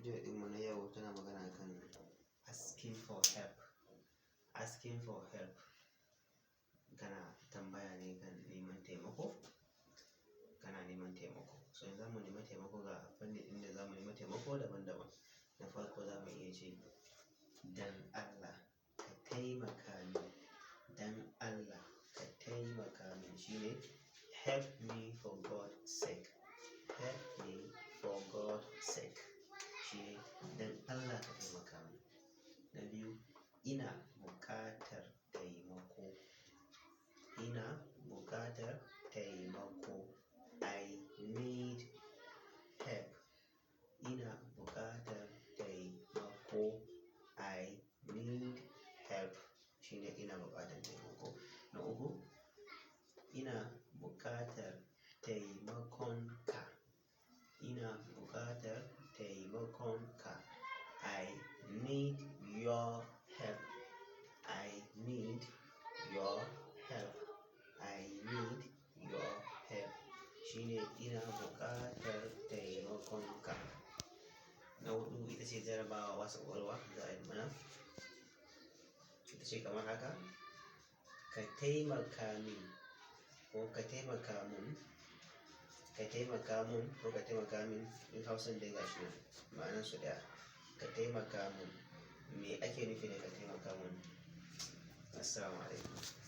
Video ɗinmu na yau tana magana kan asking for help. Asking for help. Kana tambaya ne kan neman taimako. Kana neman taimako. So in zamu nemi taimako, ga fanni inda zamu nemi taimako daban daban. Na farko, zamu iya ce, "Dan Allah ka taimaka min." "Dan Allah ka taimaka min" shine "Help me for God's sake." "Help me for God's sake" shine "Dan Allah ka taimaka min." Na biyu, ina buƙatar taimako. Ina buƙatar taimako. I need help. Ina buƙatar taimako. I need help shine ina buƙatar taimako. Na uku, ina buƙatar taimakon ka. Ina buƙatar taimakon ka. I need your help. I need your help. I need your help shine ina buƙatar taimakon ka. Na huɗu ita ce jarabawa wasa ƙwaƙwalwa za a yi mana. Ita ce kamar haka. Ka taimaka min ko ka taimaka mun. Ka taimaka mun ko ka taimaka min. In Hausan dai gashi nan, ma'anansu ɗaya. Ka taimaka mun. Me ake nufi da ka taimaka mun? Assalamualaikum.